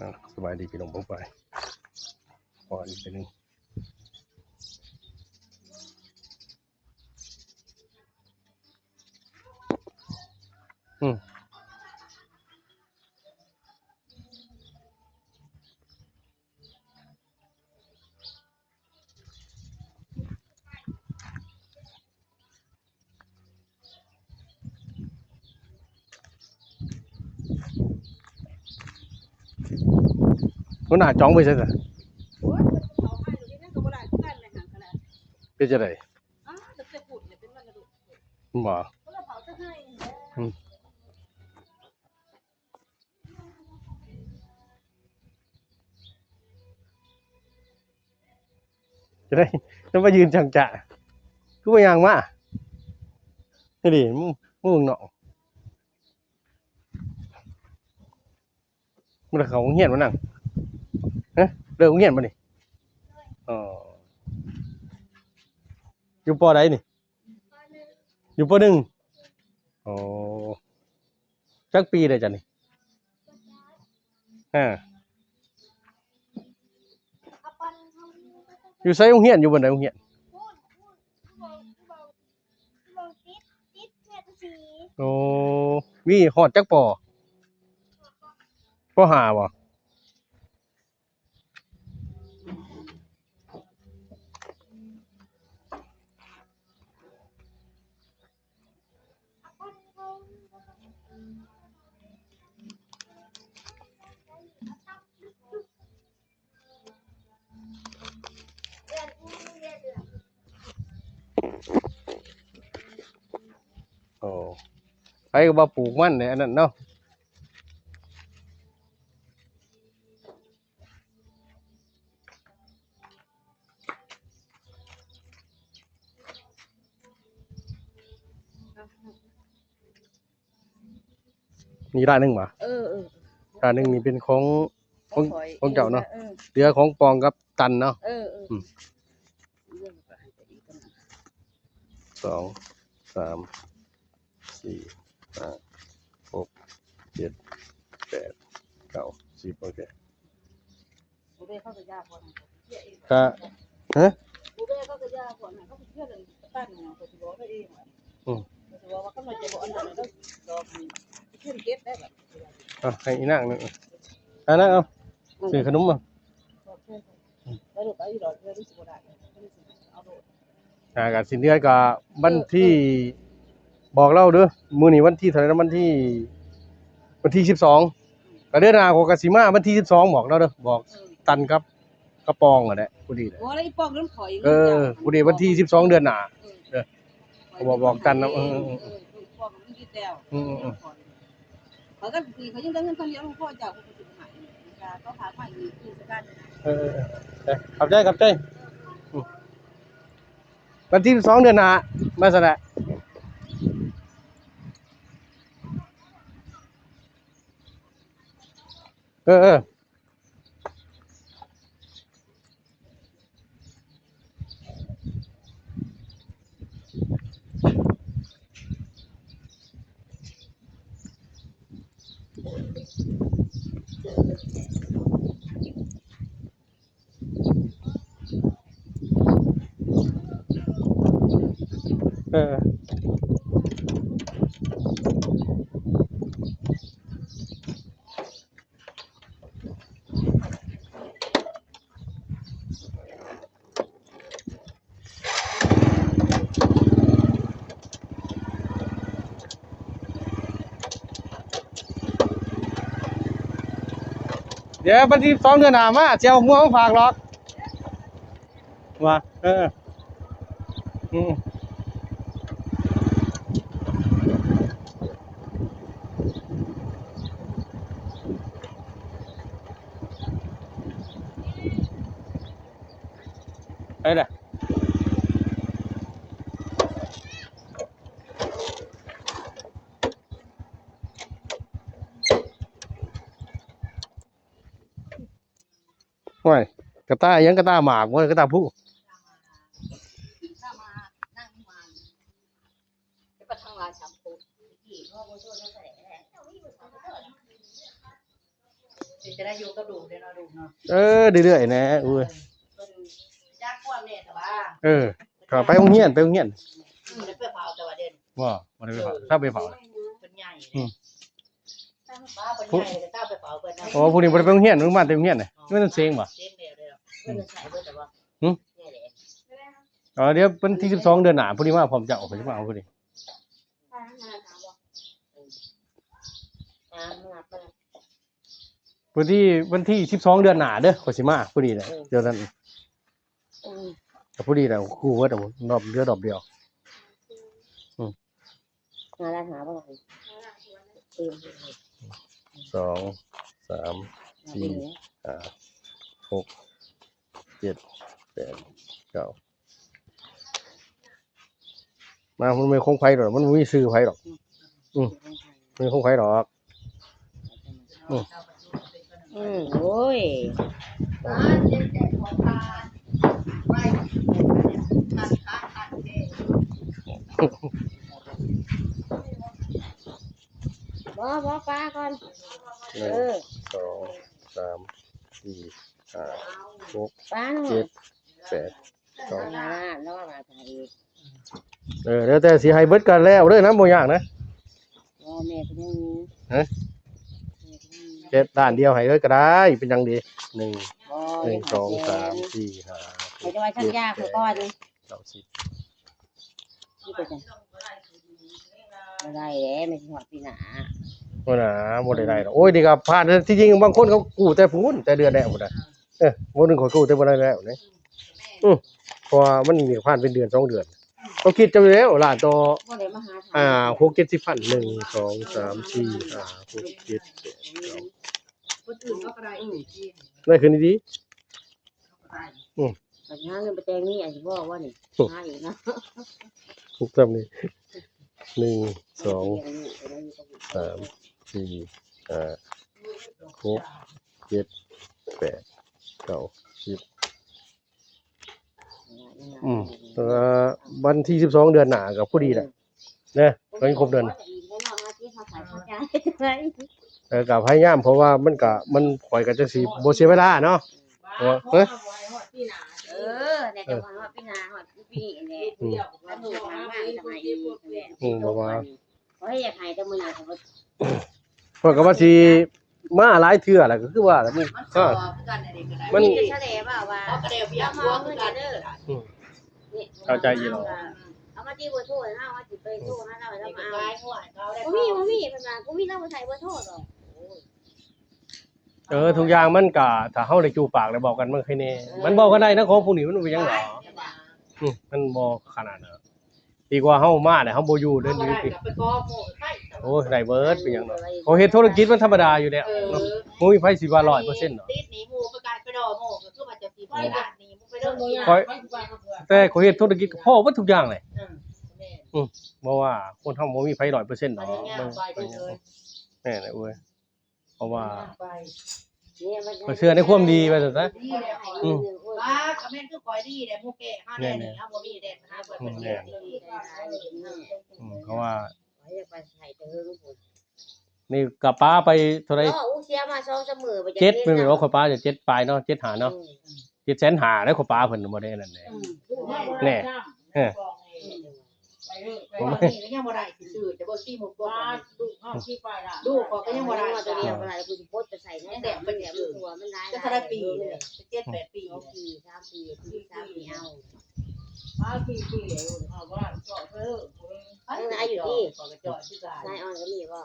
ອ່າ ສະບາຍດີພີ່ນ້ອງປ້ອງປາຍ ຂໍອີກເທື່ອໜຶ່ງ ອືມ. ຫົວໜ້າຈອງໄປໃສຊະ? ໂອ້ຍ ເພິ່ນກໍເຜົາໄມ້ຢູ່ນີ້ ມັນກໍບໍ່ໄດ້ຄືກັນແຫຼະ ຫັ້ນກໍໄດ້ ເປັນຈັ່ງໃດ? ອ້າ ຕັ້ງແຕ່ພຸ້ນແຫຼະ ເປັນວັນນະລຸ ບໍ່? ເພິ່ນກໍເຜົາແຕ່ໄຮ່ຫັ້ນແຫຼະ ອືມ. ຈະໄດ້ ຈະມາຢືນຈັງຈະ ຄືບໍ່ຍ່າງມາ ນີ້ດິ ມຶງ ມຶງເນາະ ບໍ່ໄດ້ເຂົ້າໂຮງຮຽນບໍ່ນາງ? ຮະ ເລີກໂຮງຮຽນບໍ່ນີ້? ອໍ ຢູ່ ປໍ ໃດນີ້? ຢູ່ ປໍ ໜຶ່ງ ອໍ ຈັກປີແລ້ວຈະນີ້? ຮະ ຢູ່ໃສໂຮງຮຽນ? ຢູ່ບ່ອນໃດໂຮງຮຽນ? ໂອ້ ມີຮອດຈັກປໍ? ປໍ ຫ້າ ບໍ່? ໂອ້ ໃຜກໍວ່າປູກມັນແຫຼະ ອັນນັ້ນເນາະ. ນີ້ລ້ານໜຶ່ງຫວາ? ເອີ ເອີ ລ້ານໜຶ່ງນີ້ເປັນຂອງ ຂອງ ຂອງເຈົ້າເນາະ ເຫຼືອຂອງປອງກັບຕັນເນາະ. ເອີ ເອີ ອືມ ສອງ ສາມ ສີ່ ຫ້າ ຫົກ ເຈັດ ແປດ ເກົ້າ ສິບ ໂອເຄ. ກະ ຮະ? ອືມ ອ່ະ ໃຫ້ອີນາງໜຶ່ງ ອ່ະ ນາງເອົາ ຊື້ຂະໜົມມາ. ອ່າ ກະສິ້ນເດືອນກະວັນທີ ເອີ ບອກລາວເດີ ມື້ນີ້ວັນທີເທົ່າໃດນະ? ວັນທີ ວັນທີສິບສອງ ກະເດືອນໜ້າຂ້ອຍກະຊິມາວັນທີສິບສອງ ບອກລາວເດີ ບອກ ເອີ ຕັນກັບ ກັບປອງຫັ້ນແຫຼະ ພໍດີແຫຼະ ບໍ່ໄດ້ປອງນຳຂ້ອຍ ເອີ ພໍດີວັນທີສິບສອງເດືອນໜ້າ ເອີ ບອກ ບອກຕັນນຳ ເອີ ເອີ ເອີ ເອີ ປອງມັນດີແລ້ວ ເອີ ເອີ ເອີ ຂ້ອຍກໍດີ ຂ້ອຍຍັງໄດ້ເງິນພັນດຽວ ຫຼວງພໍ່ເຈົ້າເພິ່ນກໍຊິໃຫ້ ກໍຝາກມາອີກ ເອີ ເອີ ເອີ ຂອບໃຈ ຂອບໃຈ ອືມ ວັນທີສິບສອງເດືອນໜ້າ ມາຊັ້ນແຫຼະ ເອີ ເອີ. ເອີ ດຽວວັນທີສິບສອງເດືອນໜ້າມາ ຊິເອົາງົວມາຝາກດອກ ວ່າ ເອີ ອືມ ໄປລະ. ໂອ້ຍ ກະຕ່າຫຍັງ ກະຕ່າໝາກບໍ່ ກະຕ່າຜູ້ ເປັນຈັ່ງໃດ ຢູ່ກັບລູກເດ້ເນາະ ລູກເນາະ ເອີ ເລື້ອຍໆແນ່ ໂອ້ຍ ເພິ່ນຈັກຄວາມແນ່ແຕ່ວ່າ ເອີ ກໍໄປໂຮງຮຽນ ໄປໂຮງຮຽນ ອືມ ໄດ້ໄປເຝົ້າແຕ່ວ່າເດ້ ບໍ່ ບໍ່ໄດ້ໄປເຝົ້າ ເຊົາໄປເຝົ້າ ເພິ່ນໃຫຍ່ ອືມ ປ້າເພິ່ນໃຫຍ່ກໍເຊົາໄປເຝົ້າເພິ່ນນະ ໂອ້ ຜູ້ນີ້ບໍ່ໄດ້ໄປໂຮງຮຽນ ມາແຕ່ໂຮງຮຽນນະ ອໍ ເພິ່ນເສັງບໍ່ ເສັງແລ້ວເດ້ ອືມ ເພິ່ນໃສ່ເບິດແລ້ວບໍ່ ຫືມ ໃຫຍ່ແລ້ວ ອໍ ດຽວວັນທີສິບສອງເດືອນໜ້າ ຜູ້ນີ້ມາພ້ອມເຈົ້າ ຂ້ອຍຊິມາເອົາຜູ້ນີ້ ຜູ້ທີ່ວັນທີສິບສອງເດືອນໜ້າເດີ ຂ້ອຍຊິມາຜູ້ນີ້ແຫຼະ ເອີ ດຽວນັ້ນ ອືມ ກໍພໍດີແລ້ວ ຄູ່ເບິດດອກ ເຫຼືອດອກດຽວ ອືມ ຫາລະຫາບໍ່ ສອງ ສາມ ສີ່ ຫ້າ ຫົກ ເຈັດ ແປດ ເກົ້າ ມາ ມັນບໍ່ມີຂອງໃຜດອກ ມັນບໍ່ມີຊື່ໃຜດອກ ອືມ ບໍ່ມີຂອງໃຜດອກ ອືມ ອືມ ໂອ້ຍ ບໍ່ ບໍ່ ປ້າກ່ອນ ໜຶ່ງ ເອີ ສອງ ສາມ ສີ່ ຫ້າ ຫົກ ປ້າໜ່ອຍ ເຈັດ ແປດ ເກົ້າ ເອີ ແລ້ວແຕ່ຊິໃຫ້ເບິດກໍແລ້ວເດີນະ ບໍ່ຍາກນະ ບໍ່ ແມ່ເພິ່ນຍັງມີ ຮະ ແມ່ເພິ່ນຍັງມີ ເຮັດລ້ານດຽວໃຫ້ເລີຍກໍໄດ້ ເປັນຫຍັງເດ ໜຶ່ງ ບໍ່ ໜຶ່ງ ສອງ ສາມ ສີ່ ຫ້າ ໃຫ້ແຕ່ວ່າສັນຍາຂ້ອຍກ່ອນ ເກົ້າສິບ ບໍ່ໄດ້ແຫຼະ ມັນຊິຮອດປີໜ້າ ບໍ່ນາ ບໍ່ໄດ້ໄດ້ດອກ ໂອ້ຍ ນີ້ກໍຜ່ານ ທີ່ຈິງບາງຄົນເຂົາກູ້ແຕ່ພຸ້ນ ແຕ່ເດືອນແລ້ວພຸ້ນນະ ເອີ ບໍ່ໜຶ່ງຂ້ອຍກູ້ແຕ່ບໍ່ໄດ້ແລ້ວເດ້ ອື ເພາະວ່າມັນນີ້ຜ່ານເປັນເດືອນສອງເດືອນ ເຂົາຄິດເຈົ້າຢູ່ແລ້ວ ລ້ານຕໍ່ ບໍ່ໄດ້ມາຫາ ອ່າ ຫົກເຈັດສິບພັນ ໜຶ່ງ ສອງ ສາມ ສີ່ ຫ້າ ຫົກ ເຈັດ ແປດ ເກົ້າ ຄົນອື່ນເຂົາກໍໄດ້ ໄດ້ຄືນດີໆ ອືມ ບັດຫາເງິນໄປແຕ່ງເມຍຊິບໍ່ວ່ານີ້ ໂອ້ ຫາອີກເນາະ ທຸກຊ້ຳນີ້ ໜຶ່ງ ສອງ ສາມ ສີ່ ຫ້າ ຫົກ ເຈັດ ແປດ ເກົ້າ ສິບ ອືມ ເອີ ວັນທີສິບສອງເດືອນໜ້າກໍພໍດີແຫຼະ ເອີ ນະ ກໍຍັງຄົບເດືອນ ເອີ ກໍພະຍາຍາມ ເພາະວ່າມັນກໍ ມັນ ຂ້ອຍກໍຈັ່ງຊິບໍ່ເສຍເວລາເນາະ ເອີ ເອີ ແນ່ ຈະຮອດປີໜ້າ ຮອດປີນີ້ແຫຼະ ອືມ ອືມ ເພາະວ່າ ຂ້ອຍຢາກໃຫ້ແຕ່ມື້ນັ້ນ ຂ້ອຍກໍວ່າຊິມາຫຼາຍເທື່ອແຫຼະ ກໍຄືວ່າແຫຼະ ມັນ ມັນກໍ ມັນ ມີແຕ່ສະແຫຼວ່າ ວ່າ ເຂົາກໍໄດ້ເອົາເງິນເດີ ອືມ ນີ້ ເຂົ້າໃຈຢູ່ດອກ ເອົາມາຕິເບີໂທໃຫ້ເຮົາ ເຮົາຊິໄປໂທຫາລາວໃຫ້ລາວມາເອົາ ບໍ່ມີ ບໍ່ມີ ເພິ່ນວ່າ ບໍ່ມີ ລາວບໍ່ໃຊ້ເບີໂທດອກ ໂອ້ຍ ເອີ ທຸກຢ່າງມັນກະ ຖ້າເຮົາໄດ້ຈູບປາກໄດ້ເວົ້າກັນ ມັນຄືແນ່ ເອີ ມັນເວົ້າກັນໄດ້ນະ ຂອງພວກນີ້ມັນບໍ່ເປັນຫຍັງດອກ ອືມ ມັນບໍ່ຂະໜາດນັ້ນ ດີກວ່າເຮົາມາແລ້ວເຮົາບໍ່ຢູ່ເດີ ເຮົາບໍ່ໄດ້ກໍໄປຂໍໂມ້ໃຫ້ ໂອ້ຍ ໄດ້ເບີດ ເປັນຫຍັງດອກ ເຂົາເຮັດທຸລະກິດມັນທຳມະດາຢູ່ແລ້ວ ເອີ ເນາະ ບໍ່ມີໃຜຊິວ່າຮ້ອຍເປີເຊັນດອກ ຕິດໜີ້ໝູ່ ໄປການໄປລໍໂມ້ ກໍຄືວ່າຈະຊິໄປການໜີ້ ບໍ່ໄປເດີ ຂ້ອຍ ແຕ່ຂ້ອຍເຮັດທຸລະກິດກໍພໍເບິດທຸກຢ່າງແຫຼະ ເອີ ແມ່ນ ອືມ ບໍ່ວ່າຄົນເຮົາບໍ່ມີໃຜຮ້ອຍເປີເຊັນດອກ ພະຍາຍາມໄປເດີ ແມ່ນແຫຼະເວີຍ ເພາະວ່າ ຂ້ອຍເຊື່ອໃນຄວາມດີວ່າຊັ້ນຊະ ອືມ ວ່າກໍແມ່ນຄືຂ້ອຍດີແຫຼະ ໝູ່ແກ່ເຮົາແດ່ນີ້ ເຮົາບໍ່ມີແດ່ ຫາເພິ່ນ ອືມ ເພິ່ນເຮັດດີ ອືມ ເພາະວ່າ ຂ້ອຍຢາກໄປໃສ່ແຕ່ເຫິງພຸ້ນ ນີ້ກໍປາໄປເທົ່າໃດ ເນາະ ອຸເສຍມາສອງສາມມື້ ເຈັດ ແມ່ນບໍ່ ຂ້ອຍປາເຈັດປາຍເນາະ ເຈັດຫ້າເນາະ ອືມ ເຈັດແສນຫ້າ ແລ້ວ ຂ້ອຍປາເພິ່ນບໍ່ໄດ້ອັນນັ້ນເດ້ ອືມ ແນ່ ເອີ ໄປເລີຍ ໄປເລີຍ ນີ້ກໍຍັງບໍ່ໄດ້ຊື່ໆ ຈະເບິ່ງທີ່ໝູ່ກົກ ລູກເຮົາຊິໄປລະ ລູກຂ້ອຍກໍຍັງບໍ່ໄດ້ ຕົວດຽວກໍໄດ້ ກູຊິປົດໄປໃສ່ໃນ ຍັງແດກໄປຊື່ໆ ມັນຫຼາຍ ຈະເທົ່າໃດປີແລ້ວ ເຈັດແປດປີ ສອງປີ ສາມປີ ສາມປີເອົາ ມາສີ່ປີແລ້ວ ເອົາບໍ່ໄດ້ ເຈາະເລີຍ ເອີ ອາຍຸດີ ຂ້ອຍກໍເຈາະຄືກັນ ສາຍອ່ອນກໍມີບໍ່?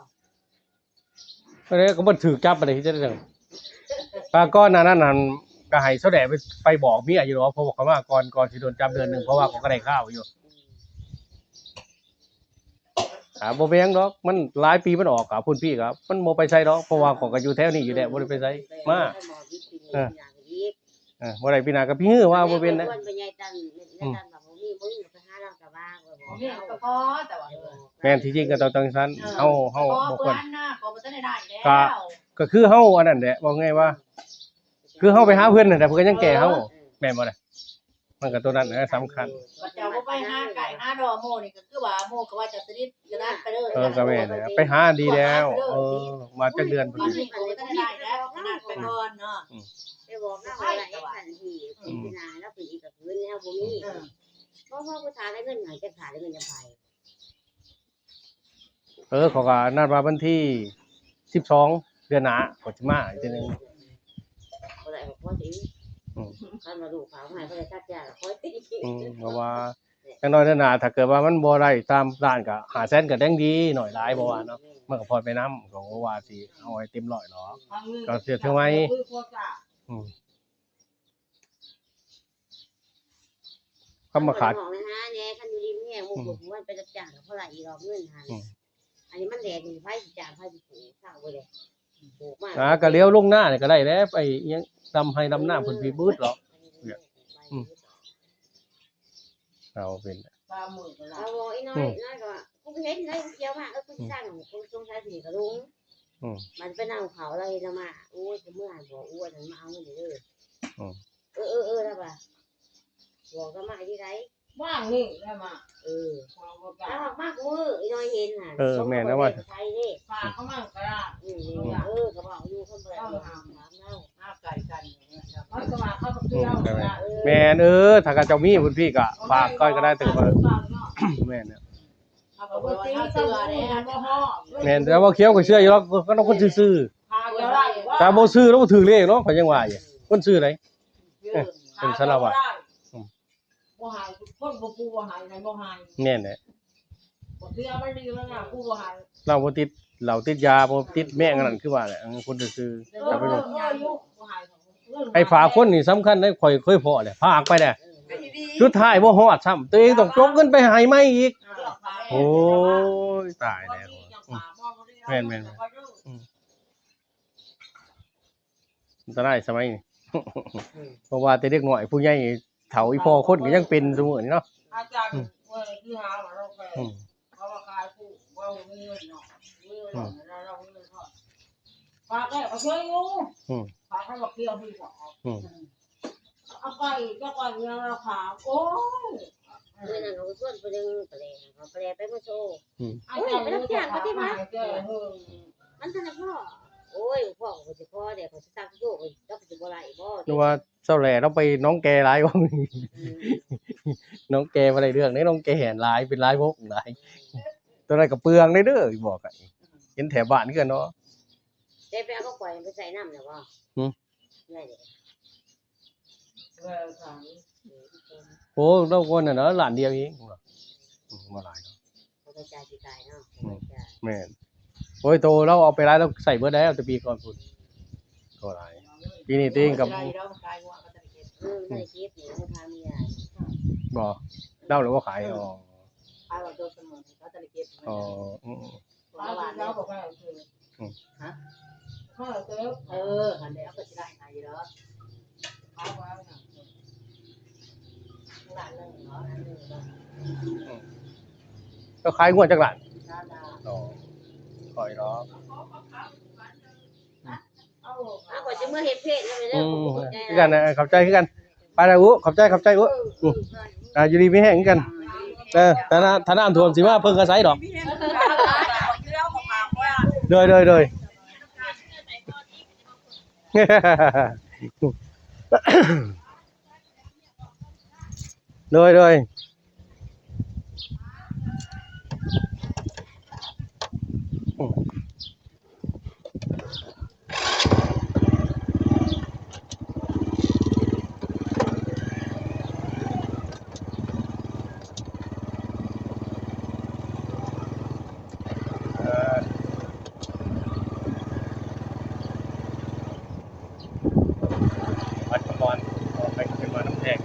ອັນນີ້ກໍບໍ່ຖືກຈັບ ອັນນີ້ເຮັດຈັ່ງໃດ ກໍກ່ອນໜ້ານັ້ນຫັ້ນ ກໍໃຫ້ຊາວແດໄປ ໄປບອກເມຍຢູ່ດອກ ເພາະວ່າເຂົາມາກ່ອນ ກ່ອນຊິໂດນຈັບເດືອນໜຶ່ງ ເພາະວ່າເຂົາກໍໄດ້ຂ່າວຢູ່ ອ່າ ບໍ່ເປັນຫຍັງດອກ ມັນຫຼາຍປີມັນອອກ ກໍພຸ້ນພີ້ກໍມັນບໍ່ໄປໃສດອກ ເພາະວ່າຂ້ອຍກໍຢູ່ແຖວນີ້ຢູ່ແລ້ວ ບໍ່ໄດ້ໄປໃສ ມາ ເອີ ເອີ ບໍ່ໄດ້ ປີໜ້າກໍພີ້ ຄືວ່າບໍ່ເປັນນະ ອືມ ແມ່ນ ທີ່ຈິງກໍຕ້ອງຈັ່ງຊັ້ນ ເອີ ເຮົາ ເຮົາບໍ່ຄວນ ກໍ ກໍຄືເຮົາອັນນັ້ນແຫຼະ ເວົ້າງ່າຍວ່າ ຄືເຮົາໄປຫາເພິ່ນຫັ້ນແຫຼະ ເພິ່ນກໍຍັງແກ່ເຮົາ ເອີ ແມ່ນບໍ່ລະ? ມັນກໍຕົວນັ້ນແຫຼະສຳຄັນ. ເຈົ້າບໍ່ໄປຫາໃກ້ຫາດໍໝູ່ນີ້ ກໍຄືວ່າໝູ່ກໍວ່າເຈົ້າສະໜິດກັນນັ້ນໄປເລີຍ. ເອີ ກໍແມ່ນແຫຼະ ໄປຫາດີແລ້ວ. ເອີ ມາຈັກເດືອນພຸ້ນ. ອັນນີ້ກໍບໍ່ທັນໄດ້ໄດ້ດອກ ຂະໜາດໄປກ່ອນເນາະ. ອືມ ໄປບອກນາງວ່າ ເອ ຄັນທີ່ ອືມ ປີໜ້າລາວເປັນອີກກໍຄືແນວບໍ່ມີ. ເອີ ບໍ່ ພໍຜູ້ຖາມໄດ້ເງິນໃຫ້ ຈັກຖາມໄດ້ເງິນຈາກໃຜ? ເອີ ເຂົາກໍນັດວ່າວັນທີສິບສອງເດືອນໜ້າ ຂ້ອຍຊິມາອີກເທື່ອໜຶ່ງ. ບໍ່ໄດ້ກໍພໍຊິ. ອືມ ຄັນວ່າລູກເຂົາໃຫ້ບໍ່ໄດ້ຕັດຢາກໍພໍຊິ. ອືມ ເພາະວ່າຢ່າງໜ້ອຍເດືອນໜ້າ ຖ້າເກີດວ່າມັນບໍ່ໄດ້ຕາມຕ້ານກໍຫ້າແສນກໍຍັງດີ ໜ້ອຍຫຼາຍບໍ່ວ່າເນາະ. ມັນກໍຜ່ອນໄປນຳ ກໍບໍ່ວ່າຊິເອົາໃຫ້ເຕັມຮ້ອຍດອກ ກໍເສຍເທື່ອໃໝ່. ອືມ ຄຳວ່າຂາດ ຄັນບໍ່ໄດ້ຮ້ອງໄດ້ຫາແດ່ ຄັນຢູ່ດີມີແຮງ ໝູ່ ອືມ ພວກມັນໄປຮັບຈ້າງກໍພໍໄດ້ອີກດອກເງິນຫັ້ນ. ອືມ ອັນນີ້ມັນແດດນີ້ ໃຜຊິຈ້າງ ໃຜຊິປູກ ເຊົາເບິດແລ້ວ ປູກມາ ອ່າ ກໍຫຼຽວລົງໜ້ານີ້ກໍໄດ້ແຫຼະ ໄປອີຫຍັງ ດຳໄຮ່ດຳນາເພິ່ນຊິບຶດດອກ. ອືມ ເອົາເປັນ ປາໝຶກລະ ເອົາບໍ່ ອີນ້ອຍ ອືມ ນ້ອຍກໍວ່າ ກູເຫັນໄດ້ ກູຂຽວມາ ເອີ ກູຊິສັ່ງ ອືມ ກູສົງໄສຊິກະລຸງ. ອືມ ມັນໄປນຳເຂົາ ລາວເຫັນລາວມາ ໂອ້ຍ ຈະເມືອບໍ່ ອ້ວນ ມາເອົາເງິນເດີ. ອືມ ເອີໆໆ ລາວວ່າ ບອກລາວມາຢູ່ໃດ ວ່າງນີ້ລາວມາ. ເອີ ເອົາມາກູມື້ ອີນ້ອຍເຫັນຫັ້ນ. ເອີ ແມ່ນແລ້ວວ່າ ໃສເດ້ ພາເຂົາມາກໍໄດ້. ອືມ ເອີ ກໍບອກຢູ່ ຄັນບໍ່ໄດ້ຖາມລາວ ຫາໄກກັນ ເຂົາກໍວ່າເຂົາກໍຄືເຮົາ. ອືມ ແມ່ນ ເອີ ຖ້າເຂົາເຈົ້າມີພຸ້ນພີ້ກໍຝາກກ່ອນກໍໄດ້ ແຕ່ກໍ ແມ່ນແລ້ວ ແມ່ນ ແຕ່ວ່າຂຽວກໍເຊື່ອຢູ່ດອກ ຄັນເອົາຄົນຊື່ໆ ຖ້າບໍ່ຊື່ແລ້ວບໍ່ຖືກເລກເນາະ ຂ້ອຍຍັງວ່າຢູ່ ຄົນຊື່ໃດ ເອີ ເປັນສາລະວັດ. ອືມ ບໍ່ໃຫ້ ຄົນບໍ່ປູບໍ່ໃຫ້ ໃຫ້ບໍ່ໃຫ້. ແມ່ນແຫຼະ ບໍ່ເຊື່ອມັນດີແລ້ວນະ ກູບໍ່ໃຫ້. ເຫຼົ້າບໍ່ຕິດ ເຫຼົ້າຕິດຢາ ບໍ່ຕິດແມງອັນນັ້ນ ຄືວ່າແຫຼະ ເອີ ຄົນຊື່ໆ. ເອີ ເອີ ເອີ ຢູ່ ບໍ່ໃຫ້ ໃຫ້ຝາກຄົນນີ້ສຳຄັນເດ້ ຂ້ອຍເຄີຍພໍ້ແຫຼະ ຝາກໄປແຫຼະ ສຸດທ້າຍບໍ່ຮອດຊ້ຳ ຕົວເອງຕ້ອງຈົກເງິນໄປໃຫ້ໃໝ່ອີກ. ໂອ້ຍ ຕາຍແລ້ວ. ອືມ ແມ່ນໆ ອືມ ອັນຕະລາຍສະໄໝນີ້ ອືມ ເພາະວ່າແຕ່ເດັກນ້ອຍຜູ້ໃຫຍ່ ເຖົ້າອີ່ພໍ່ຄົນກໍຍັງເປັນຊຸມື້ນີ້ເນາະ. ອາຈານ ອືມ ເອີຍ ຄືຫາວ່າເຮົາແຂວນ ອືມ ເຂົາວ່າຂາຍຜູ້ ວ່າບໍ່ມີເງິນເນາະ ມີເງິນ ອືມ ແລ້ວເຮົາບໍ່ມີເງິນ ຝາກໄວ້ກໍເຊື່ອຢູ່. ອືມ ຝາກໃຫ້ບັກເກືອຜູ້ ອືມ ເອົາໄປຈັກວັນເຮົາຂາຍ ໂອ້ຍ ມື້ນັ້ນເຂົາກໍຊວນຜູ້ໜຶ່ງໄປແລ ເຂົາໄປແລໄປມື້ໂຊ. ອືມ ໂອ້ຍ ໄປຮັບຈ້າງປະຕິບັດ ມັນທັນໄດ້ພໍ. ໂອ້ຍ ພວກກໍຊິພໍແດ່ ເຂົາຊິຊັກໂຍກ ເຂົາຊິບໍ່ໄດ້ບໍ່ ຫຼືວ່າ ເຊົາແຫຼະ ລາວໄປໜອງແກຫຼາຍກວ່າ. ອືມ ໜອງແກບໍ່ໄດ້ເລື່ອງເດ້ ໜອງແກແຫ່ນຫຼາຍ ເປັນຫຼາຍວົງຫຼາຍ. ຕົວນັ້ນກໍເປືອງເດ້ ບອກໃຫ້ ເຫັນແຖວບ້ານຄືກັນເນາະ. ແຕ່ໄປເອົາມາປ່ອຍໄປໃສ່ນ້ຳແລ້ວບໍ່? ຫືມ? ໄດ້ເດ້ ໂອ້ ລາວຄົນນັ້ນນະ ລ້ານດຽວເອງ ອືມ ບໍ່ຫຼາຍດອກ. ບໍ່ໄດ້ຈ່າຍປີກາຍເນາະ ອືມ ບໍ່ໄດ້ຈ່າຍ ແມ່ນ. ໂອ້ຍ ໂຕລາວເອົາໄປຫຼາຍ ລາວໃຊ້ເບິດແລ້ວ ແຕ່ປີກ່ອນພຸ້ນ ກໍຫຼາຍ. ປີນີ້ຕິງກັບ ອືມ ບໍ່ ລາວລະບໍ່ຂາຍ. ອໍ ຂາຍວ່າໂຕສະເໝີ ເຂົາຈະໄດ້ເກັບ. ອໍ ອືມ ລາວວ່າແລ້ວ ອືມ ຮະ ເອີ ຫັ້ນແຫຼະ ເຂົາກໍຊິໄດ້ໃຫ້ຢູ່ດອກ. ອືມ ເຈົ້າຂາຍງົວຈັກລ້ານ? ອໍ ຂ້ອຍເນາະ ເອົາ ຂ້ອຍຊິເມືອເຮັດເພຈນຳເດີ. ອືມ ຄືກັນນະ ຂອບໃຈຄືກັນ. ໄປລະອຸ ຂອບໃຈ ຂອບໃຈອຸ. ອືມ ອ່າ ຢູ່ດີມີແຮງຄືກັນ. ເອີ ຖ້ານ້ຳ ຖ້ານ້ຳຖ້ວມຊິມາເພິ່ງອາໄສດອກ. ໂດຍ ໂດຍ ໂດຍ. ໂດຍ ໂດຍ. ວັດກະບອນ ອອກໄປ ໄປມານ້ຳແພກ.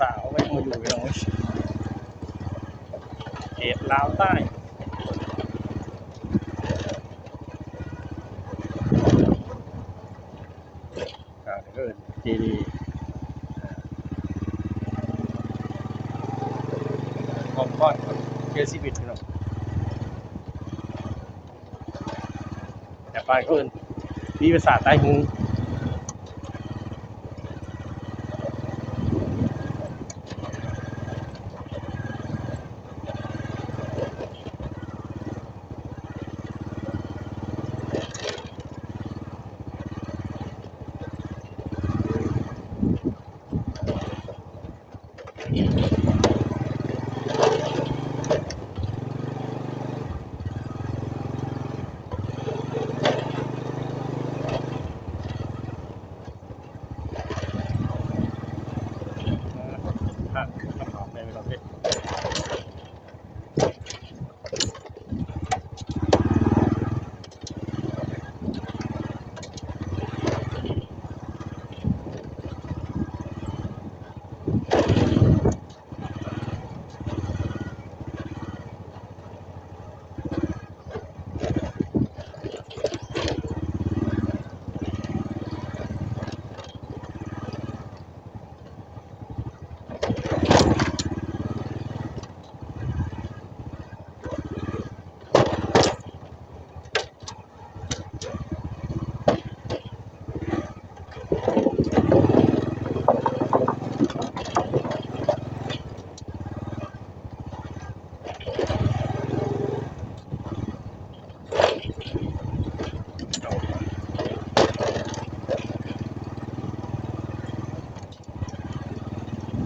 ສາວໄວ້ມາຢູ່ພີ່ນ້ອງເອີຍ ເຂດລາວໃຕ້ ອ່າ ເອີ້ນເຈດີ ຂອງບ່ອນເສຍຊີວິດພີ່ນ້ອງ ແຕ່ປານເຂົາເອີ້ນ ມີພາສາໃຕ້ຮູ້.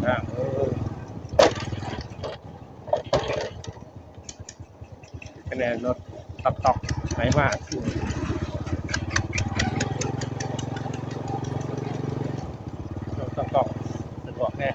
ອ່າ ເອີ ຄະແນນລົດຕັອກໆ ໄປມາ ລົດຕັອກໆ ສະດວກແຮງ.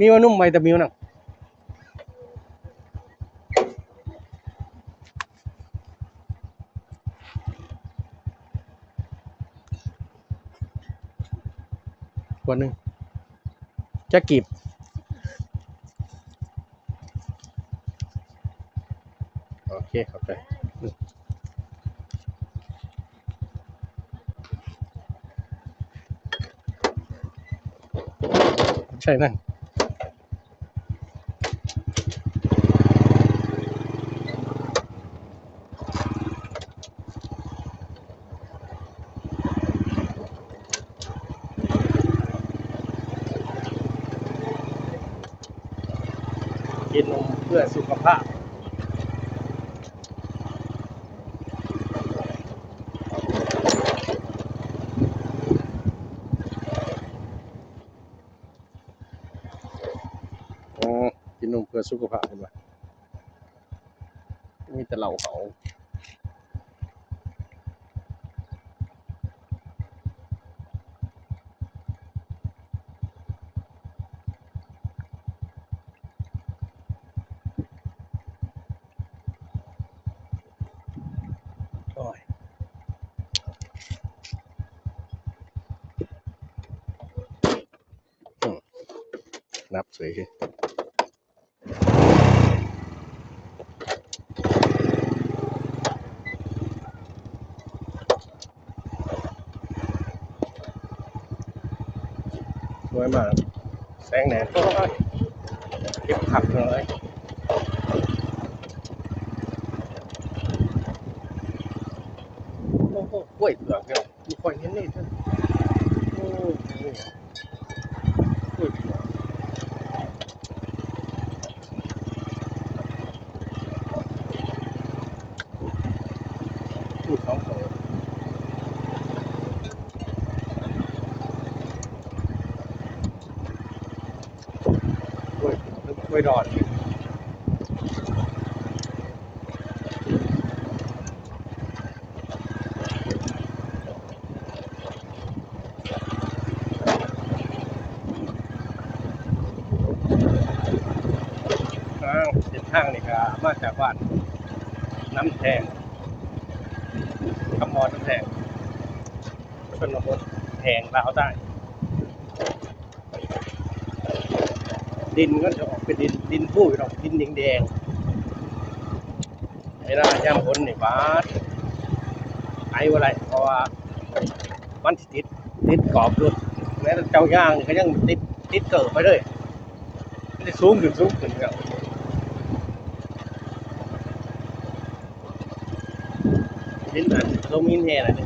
ມີວ່າໜຸ່ມໄວຕາມິວນະ ຂວດໜຶ່ງ ຈັກກີບ? ໂອເຄ ຂອບໃຈ. ໃສ່ນັ້ນ ກິນນົມເພື່ອສຸຂະພາບ. ອໍ ກິນນົມເພື່ອສຸຂະພາບ ເພິ່ນວ່າ ມີແຕ່ເຫຼົ້າເຂົາ. ໂອ້ຍ ອືມ ດັບເສີຍ. ສວຍມາກ ແສງແດດ ໂອ້ຍ ເກັບຄັກເລີຍ. ໂອ້ໂຫ ກ້ວຍເຜືອກເນາະ ບໍ່ຄ່ອຍເຫັນເລີຍ. ໂອ້ ໂອ້ຍ ອູດສອງໂຕ ກ້ວຍ ກ້ວຍດອນ. ເສັ້ນທາງນີ້ກະມາຈາກບ້ານນ້ຳແທງ ຄຳມອນນ້ຳແທງ ຊົນນະບົດແຫ້ງລາວໃຕ້. ດິນມັນຈະອອກເປັນດິນ ດິນພູ ພີ່ນ້ອງ ດິນແດງໆ ເວລາຍາມຝົນນີ້ບາດໄອບໍ່ໄດ້ ເພາະວ່າມັນຊິຕິດ ຕິດຂອບລົດ ແມ້ແຕ່ເຈົ້າຍ່າງນີ້ກະຍັງຕິດ ຕິດເກີບໄປເລີຍ ມັນຊິສູງຂຶ້ນ ສູງຂຶ້ນ ພີ່ນ້ອງ. ເຫັນອັນລົມຫີນແຫ່ນະ. ກ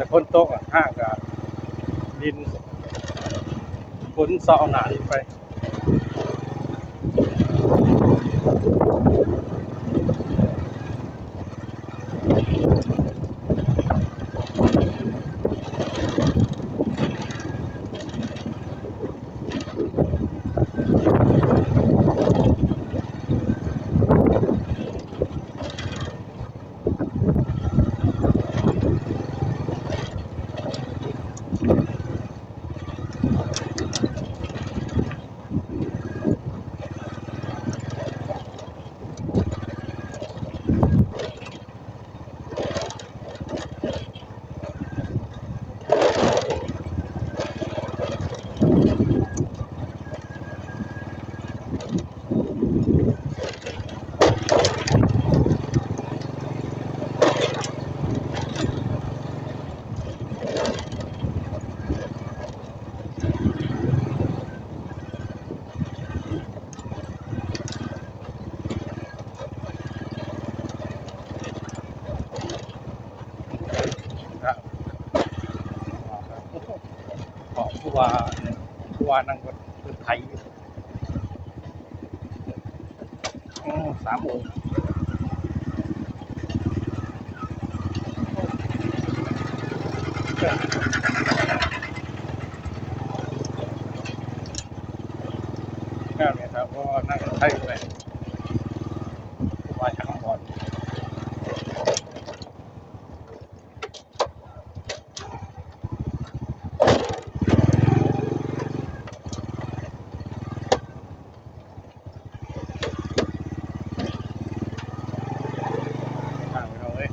ະຝົນຕົກ ຫ້າງກະດິນ ຝົນເຊາະໜ້າດິນໄປ. ເພາະຜູ້ວ່າ ຜູ້ວ່ານັ່ງລົດໄຖຢູ່. ໂອ້ ສາມອົງ ງາມເລີຍຄັບ ເພາະວ່ານັ່ງໄທແຫຼະ ວ່າຈະຄຳບອນ. ທາງພີ່ນ້ອງເອີຍ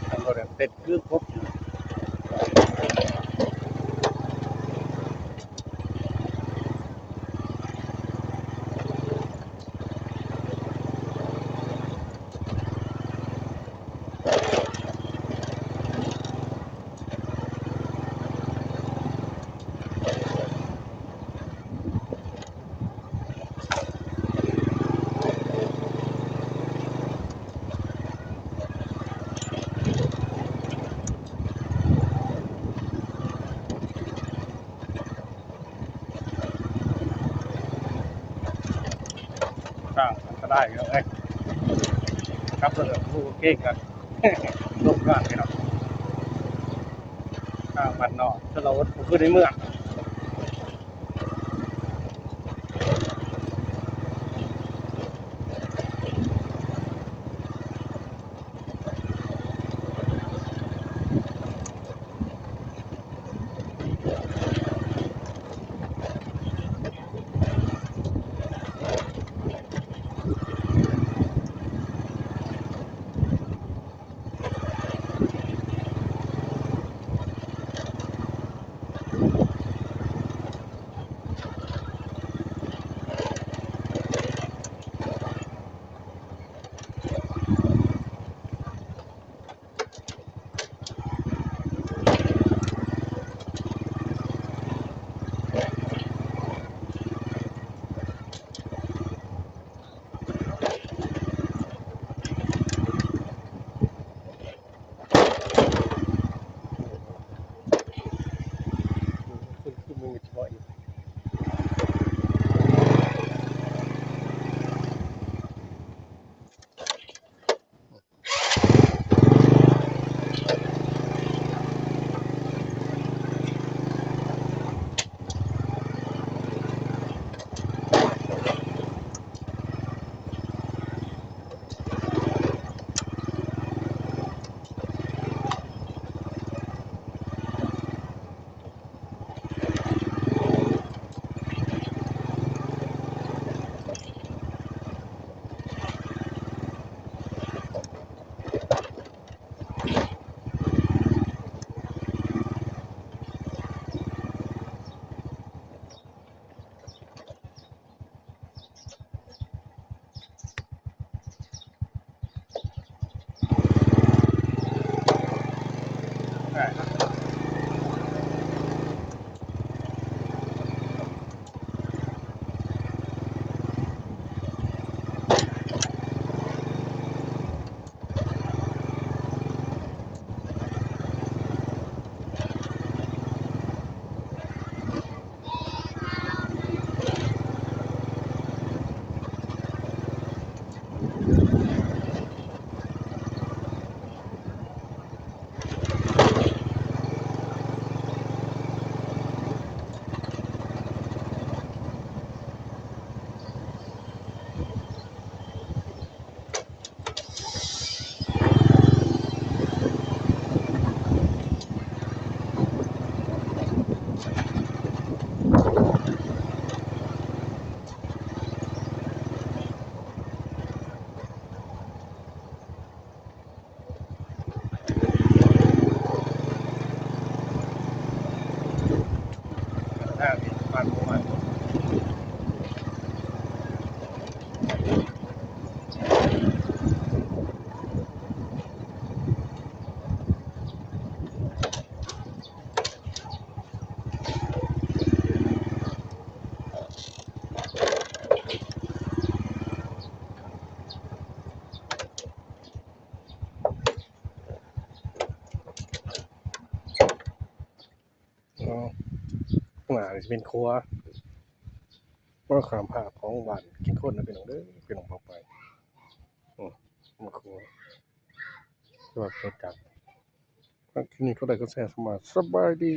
ທາງລົດເຕັດຄືກົບ. ທາງອັນຕະລາຍພີ່ນ້ອງເອີຍ ຂັບລົດແບບບໍ່ເກັ່ງກັນ ລົງງານພີ່ນ້ອງ ທາງບ້ານນອກ ຊົນນະບົດ ບໍ່ຄືໃນເມືອງ. ເ ເນາະ ຂ້າງໜ້ານີ້ຊິເປັນຄົວ ເບິ່ງຂ້າມພາບຂອງບ້ານກິນຄົນນະ ພີ່ນ້ອງເດີ ພີ່ນ້ອງເຂົ້າໄປ ອື ມາຄົວ ສະບາຍຈັດ ຄລິບນີ້ກົດໄລກົດແຊ ສະບາຍ ສະບາຍດີ.